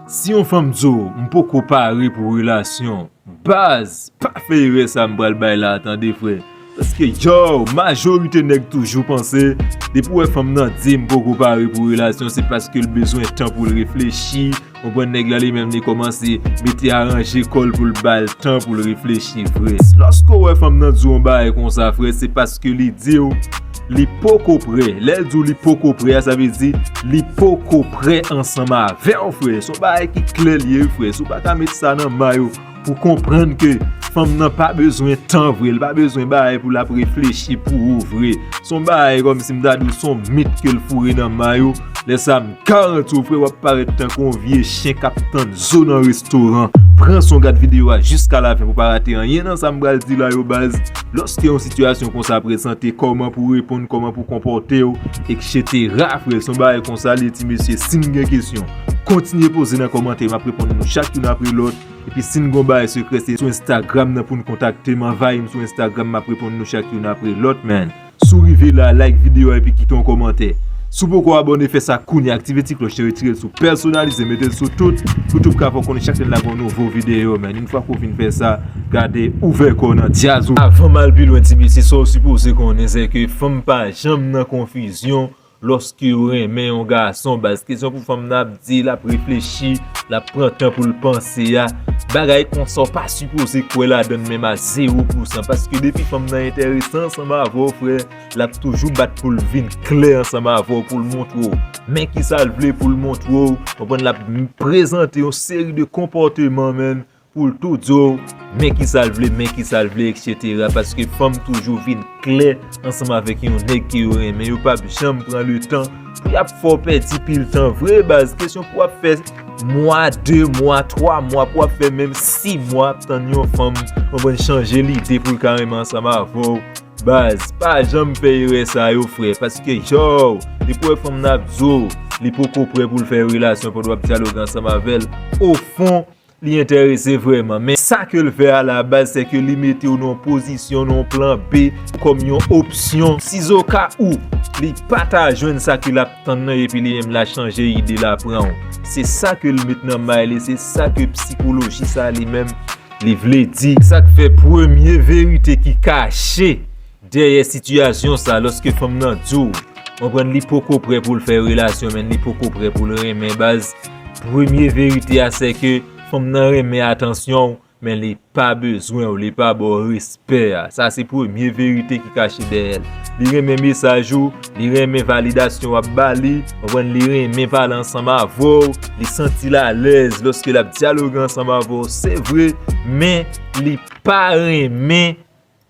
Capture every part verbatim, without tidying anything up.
Si yon fanm di w, "M poko pare pou relasyon," baz, pa fè erè sa m pral bay la, tande, frè. Paske, yo, majorite nèg toujou panse, depi w wè fanm nan di, "M poko pare pou relasyon," se paske l bezwen tan pou l reflechi. Ou konprann, nèg la li menm li kòmanse mete aranje kò l pou l ba l tan pou l reflechi vre. Lòske w wè fanm nan di w yon bagay konsa, frè, se paske li di w li poko prè. Lè l di w li poko prè a, sa vle di li poko prè ansanm avè w, frè. Se yon bagay ki klè li ye, frè. Si w pa ka met sa nan may ou pou konprann ke fanm nan pa bezwen tan vre, li pa bezwen bagay pou l ap reflechi pou ou vre. Se yon bagay kòmsi m ta di w se yon mit ke l foure nan may ou. Lè sa a, m garanti w, frè, w ap parèt tankou yon vye chen k ap tann zo nan restoran. Pran son, gad videyo a jiska lafen pou w pa rate anyen nan sa m pral di la yo, baz. Lòske yon sitiyasyon konsa prezante, kòman pou w reponn, kòman pou w konpòte w, etsetera, frè. Se yon bagay konsa li ye, ti mesye. Si n gen kesyon, kontinye poze nan kòmantè, m ap reponn nou chak youn apre lòt. Epi si n gen yon bagay sekrè, se sou Instagram nan pou n kontakte m, anvayi m sou Instagram, m ap reponn nou chak youn apre lòt, man. Si w rive la, like videyo a epi kite yon kòmantè. Si w poko abòne, fè sa kounye a, aktive ti klòch, retire l sou pèsonalize, mete l sou tout, pou YouTube ka fè w konnen chak lè n lage yon nouvo videyo, man. Yon fwa ke w fin fè sa, gade, ouvè kò w nan djaz ou. Avan m al pi lwen, ti mesye, sa w sipoze konnen, se ke fanm pa janm nan konfizyon lòske yo renmen yon gason, baz. Kesyon pou fanm nan ap di, l ap reflechi, l ap pran tan pou l panse a. Bagay konsa w pa sipoze kwè ladan l menm a zewo pousan, paske depi fanm nan enterese ansanm avè w, frè, l ap toujou bat pou l vin klè ansanm avè w, pou l montre w men kisa l vle, pou l montre w, konprann, l ap prezante yon seri de konpòteman, man, pou l tou di w men kisa l vle, men kisa l vle, etsetera. Paske fanm toujou vin klè ansanm avèk yon nèg ke yo renmen. Yo p ap janm pran letan pou y ap fè w pèdi pil tan vre, baz. Kesyon pou w ap fè mwa, de mwa, twa mwa, pou w ap fè menm sis mwa ap tann yon fanm, konprann, chanje lide pou l ka renmen ansanm avè w. Baz, pa janm fè erè sa yo, frè. Paske, yo, depi w wè fanm nan ap di w li poko prè pou l fè relasyon pandan w ap dyaloge ansanm avè l, ofon, li enterese vrèman. Men sa ke l fè a la baz, se ke li mete w nan yon pozisyon, nan yon plan B, kòm yon opsyon. Sizoka ou li pa ta jwenn sa ke l ap tann nan, epi li menm l a chanje ide, l a pran w. Se sa ke l met nan may li, se sa ke psikoloji sa li menm li vle di. Sa k fè premye verite ki kache dèyè sitiyasyon sa, lòske fanm nan di w, konprann, li poko prè pou l fè relasyon, men li poko prè pou l renmen, baz. Premye verite a, se ke fanm nan renmen atansyon w, men li pa bezwen w, li pa ba w respè a. Sa se premye verite ki kache dèyè l. Li renmen mesaj ou, li renmen validasyon w ap ba li, konprann, li renmen pale ansanm avè w, li santi l alèz lòske l ap dyaloge ansanm avè w, se vre, men li pa renmen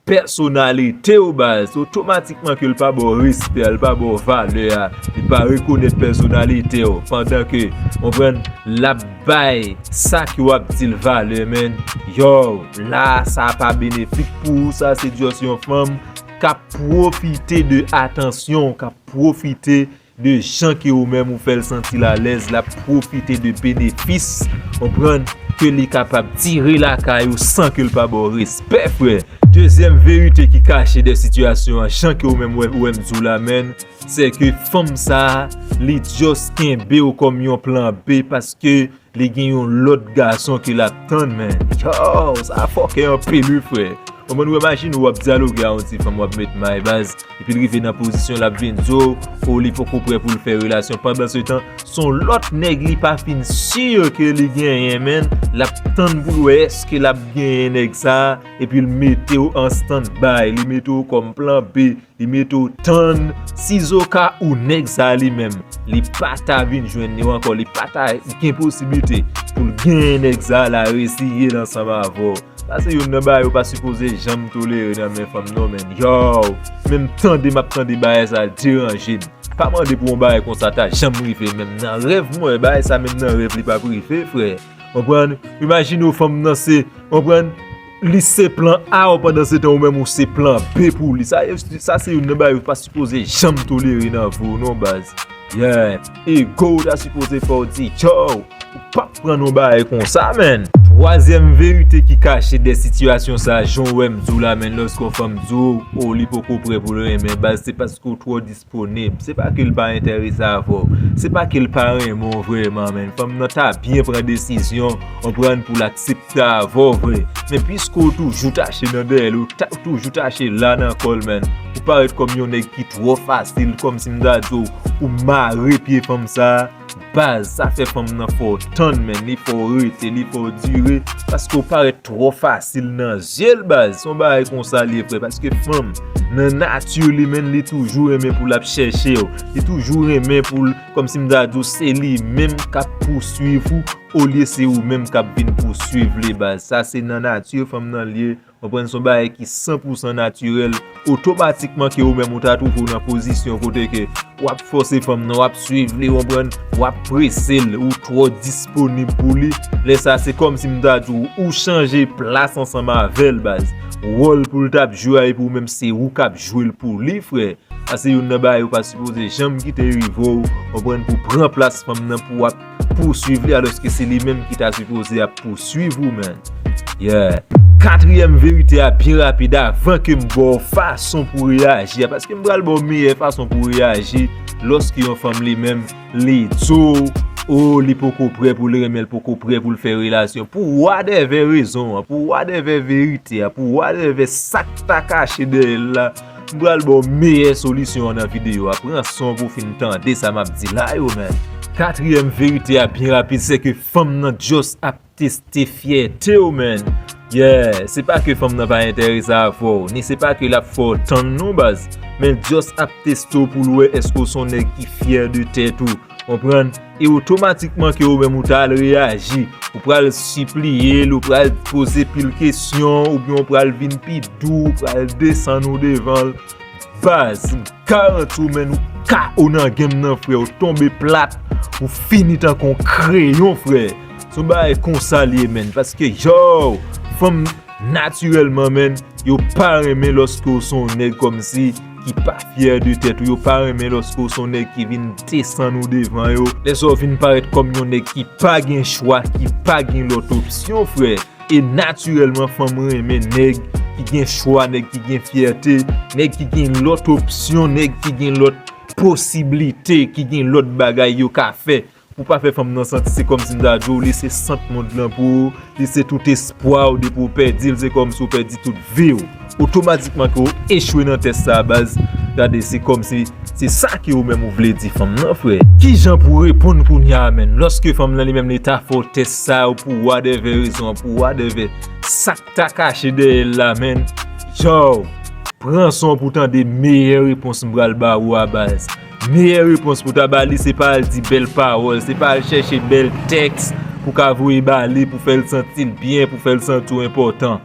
pèsonalite w, baz. Otomatikman ke l pa ba w respè, l pa ba w valè a, li pa rekonèt pèsonalite w, pandan ke, konprann, l ap bay sa ke w ap di l valè, men, yo, la, sa pa benefik pou ou, sa se just yon fanm k ap pwofite de atansyon w, k ap pwofite de jan ke ou menm ou fè l santi l alèz, l ap pwofite de benefis, konprann, ke li kapab tire lakay ou san ke l pa ba w respè, frè. Dezyèm verite ki kache dèyè sitiyasyon an, jan ke ou menm wè, ou wè m di w la, man, se ke fanm sa a, li just kenbe w kòm yon plan B paske li gen yon lòt gason ke l ap tann, man. Yo, sa fòkè anpil, wi, frè. Konprann, ou imajine w ap dyaloge a yon ti fanm, w ap met may, baz, epi l rive nan pozisyon l ap vin di w, o, li poko prè pou l fè relasyon. Pandansetan, se yon lòt nèg li pa fin si ke li genyen, man. L ap tann pou l wè èske l ap genyen nèg sa a, epi l mete w an stand by, li mete w kòm plan B. Li mete w tann, sizoka ou nèg sa a li menm, li pa ta vin jwenn li ankò, li pa ta gen posiblite pou l genyen nèg sa a, l a resi ye l ansanm avè w. Sa se youn nan bagay ou pa sipoze janm tolere nan men fanm non, man. Yo, menm tande m ap tande bagay sa a deranje m. Pa mande pou yon bagay konsa ta janm rive, menm nan rèv mwen, bagay sa menm nan rèv li p ap rive, frè. Konprann? Imajine w fanm nan se, konprann, li se plan A w, pandansetan ou menm ou se plan B pou li. Sa, sa se youn nan bagay ou pa sipoze janm tolere nan vi w non, baz. Yeah. Ego w ta sipoze fè w di, yo, ou p ap pran yon bagay konsa, man. Twazyèm verite ki kache dèyè sitiyasyon sa, jan w wè m di w la, menn, lòske yon fanm di w, o, li poko prè pou l renmen, baz, se paske w twò disponib. Se pa ke l pa enterese avè w. Se pa ke l pa renmen w vrèman, menn. Fanm nan ta byen pran desizyon, konprann, pou l aksepte avè w vre. Men piske w toujou tache nan dèyè l, ou ta, toujou tache la nan kò l, menn. Ou parèt kòm yon nèg ki twò fasil, kòmsi m ta di w, ou mare pye fanm sa, baz, sa fè fanm nan fè w tann, menn, li fè w rete, li fè w dire, paske w parèt twò fasil nan zye l, baz. Se yon bagay konsa li ye, frè, paske fanm, nan nati li, menn, li toujou renmen pou l ap chèche w, li toujou renmen pou l, kòmsi m ta di w, se li menm k ap pouswiv ou, olye se ou menm k ap vin pouswiv li, baz. Sa se nan nati fanm nan li ye. Konprann, se yon bagay ki san pou san natirèl. Otomatikman ke ou menm ou ta twouve w nan pozisyon kote ke w ap fòse fanm nan, w ap swiv li, konprann, w ap prese l, ou twò disponib pou li. Lè sa, se kòmsi m ta di w, ou chanje plas ansanm avè l, baz. Wòl pou l t ap jwe a, epi ou menm se ou k ap jwe l pou li, frè. Sa se youn nan bagay ou pa sipoze janm kite rive w, konprann, pou pran plas fanm nan pou w ap pouswiv li, alòske se li menm ki ta sipoze ap pouswiv ou, menn. Yeah. Katriyèm verite a, byen rapid, avan ke m ba w fason pou w reyaji a, paske m pral ba w meyè fason pou w reyaji lòske yon fanm li menm, li di w, o, li poko prè pou l renmen, l poko prè pou l fè relasyon, pou whatever rezon an, pou whatever verite a, pou whatever sa k ta kache dèyè l la, m pral ba w meyè solisyon an nan videyo a. Pran son pou w fin tande sa m ap di la yo, menn. Katriyèm verite a, byen rapid, se ke fanm nan just ap teste fyète w, menn. Yeah, se pa ke fanm nan pa enterese avè w, ni se pa ke l ap fè w tann non, baz. Men just ap teste w pou l wè èske w se yon nèg ki fyè de tèt ou. Konprann? E otomatikman ke ou menm ou ta al reyaji, ou pral sipliye l, ou pral poze pil kesyon, oubyen ou pral vin pi dou, ou pral desann ou devan l. Baz, m garanti w, menn, ou K O nan game nan, frè, ou tonbe plat, ou fini tankou yon kreyon, frè. Se yon bagay konsa li ye, menn, paske, yo, fanm natirèlman, menn, yo pa renmen lòske w se yon nèg kòmsi ki pa fyè de tèt ou, yo pa renmen lòske w se yon nèg ki vin desann ou devan yo. Lè sa w vin parèt kòm yon nèg ki pa gen chwa, ki pa gen lòt opsyon, frè. E natirèlman, fanm renmen nèg ki gen chwa, nèg ki gen fyète, nèg ki gen lòt opsyon, nèg ki gen lòt posiblite, ki gen lòt bagay yo ka fè. Pou pa fè fanm nan santi se kòmsi m ta di w, li se sant mond lan pou ou, li se tout espwa w, depi w pèdi l, se kòmsi w pèdi tout vi w. Otomatikman ke w echwe nan tès sa a, baz, gade, se kòmsi se sa ke ou menm ou vle di fanm nan, frè. Kijan pou w reponn kounye a, menn? Lòske fanm nan li menm li ta fè w tès sa a, ou pou whatever rezon an, pou whatever sa k ta kache dèyè l la, menn. Yo, pran son pou w tande meyè repons m pral ba ou a, baz. Meyè repons pou w ta ba li, se pa al di bèl pawòl, se pa al chèche bèl tèks pou w ka voye ba li, pou fè l santi l byen, pou fè l santi w enpòtan.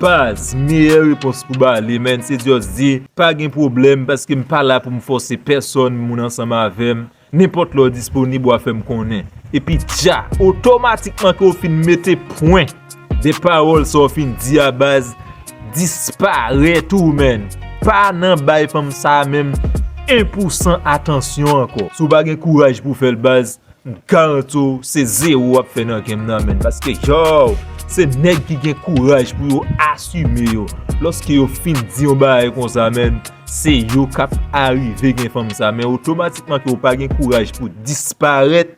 Baz, meyè repons pou ba li, menn, se just di, pa gen pwoblèm, paske m pa la pou m fòse pèsonn moun ansanm avè m. Nenpòt lè w disponib, w a fè m konnen. Epi dja, otomatikman ke w fin mete pwen de pawòl sa w fin di a, baz, disparèt ou, menn. Pa nan bay fanm sa a menm en pou san atansyon ankò. Si w pa gen kouraj pou w fè l, baz, m garanti w, se zewo w ap fè nan game nan, menn. Paske, yo, se nèg ki gen kouraj pou yo asime yo. Lòske yo fin di yon bagay konsa, menn, se yo k ap arive gen fanm sa. Men otomatikman ke w pa gen kouraj pou disparèt,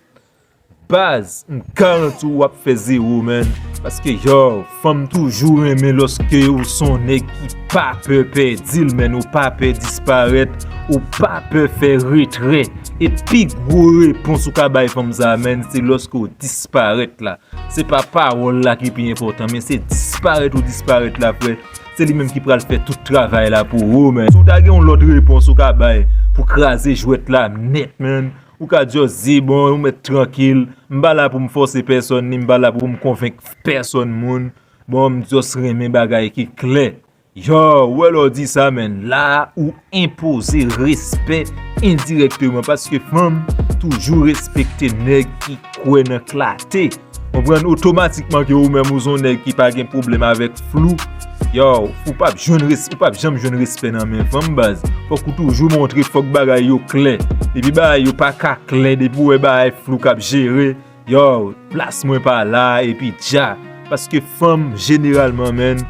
baz, m garanti w w ap fè zewo, menn. Paske, yo, fanm toujou renmen lòske ou se yon nèg ki pa pè pèdi l, menn, ou pa pè disparèt, ou pa pè fè retrè. E pi gwo repons ou ka bay fanm sa a, menn, se lòske w disparèt la. Se pa pawòl la ki pi enpòtan, men se disparèt ou disparèt la, frè. Se li menm ki pral fè tout travay la pou ou, menn. Si w ta gen yon lòt repons ou ka bay pou kraze jwèt la nèt, menn, ou ka just di, bon, ou mèt trankil, m pa la pou m fòse pèsonn, ni m pa la pou m konvenk pèsonn moun. Bon, m just renmen bagay ki klè. Yo, ou wè lè w di sa, menn, la ou enpoze respè endirèkteman, paske fanm toujou respekte nèg ki kwè nan klate. Konprann, otomatikman ke ou menm ou se yon nèg ki pa gen pwoblèm avèk flou. Yo, ou p ap jwenn res-, ou p ap janm jwenn respè nan men fanm, baz. Fòk ou toujou montre, fòk bagay yo klè. Depi bagay yo pa ka klè, depi w wè bagay flou k ap jere, yo, plas mwen pa la, epi dja. Paske fanm, jeneralman, menn,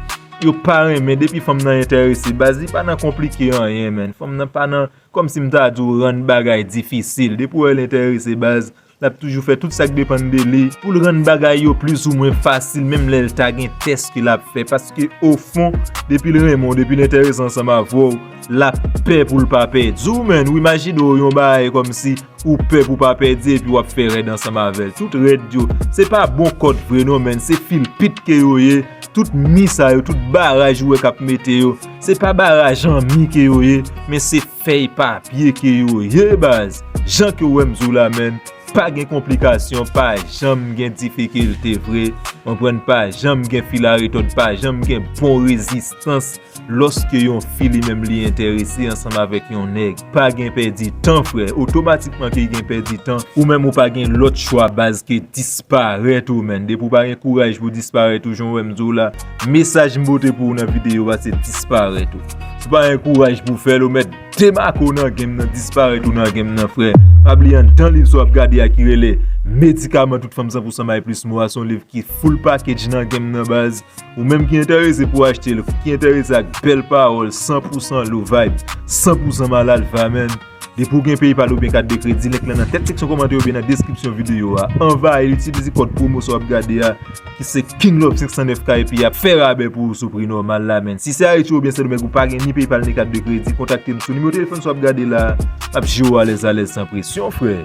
yo pa renmen depi fanm nan enterese. Baz, li pa nan konplike anyen, menn. Fanm nan pa nan, kòmsi m ta di w, rann bagay difisil. Depi w wè l enterese, baz, l ap toujou fè tout sa k depann de li pou l rann bagay yo plizoumwen fasil, menm lè l ta gen tès ke l ap fè. Paske, ofon, depi l renmen w, depi l enterese ansanm avè w, l ap pè pou l pa pèdi w, menn. Ou imajine w yon bagay kòmsi ou pè pou pa pèdi epi w ap fè rèd ansanm avè l. Tout rèd yo, se pa bon kòd vre non, menn. Se fil pit ke yo ye. Tout mi sa yo, tout baraj ou wè k ap mete yo, se pa baraj an mi ke yo ye, men se fèy papye ke yo ye, baz. Jan ke w wè m di w la, menn, pa gen konplikasyon, pa janm gen difikilte vre, konprann, pa janm gen fil a retòd, pa janm gen bon rezistans lòske yon fi li menm li enterese ansanm avèk yon nèg. Pa gen pèdi tan, frè. Otomatikman ke gen pèdi tan, ou menm ou pa gen lòt chwa, baz, ke disparèt ou, menn. Depi w pa gen kouraj pou disparèt ou, jan w wè m di w la, mesaj m pote pou ou nan videyo a, se disparèt ou. Si w pa gen kouraj pou fè l, ou mèt demake w nan game nan, disparèt ou nan game nan, frè. Pa bliye, anndan liv sa w ap gade a ki rele Medikaman Tout Fanm San Pousan May Plis Mo a, se yon liv ki full package nan game nan, baz. Ou menm ki enterese pou achte l, ki enterese ak bèl pawòl, san pousan low vibe, san pousan malalfa, menn. Depi w gen PayPal oubyen kat de kredi, link lan nan tèt seksyon kòmantè oubyen nan deskripsyon videyo a. Anvayi l, itilize kòd pwomo sa w ap gade a, ki se King Love senk san nèf K, epi y ap fè rabè pou ou sou pri nòmal la, menn. Si se Ayiti oubyen Sendomeng ou pa gen ni PayPal ni kat de kredi, kontakte m sou nimewo telefòn sa w ap gade la. M ap jere w alèz alèz san presyon, frè.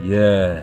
Yeah.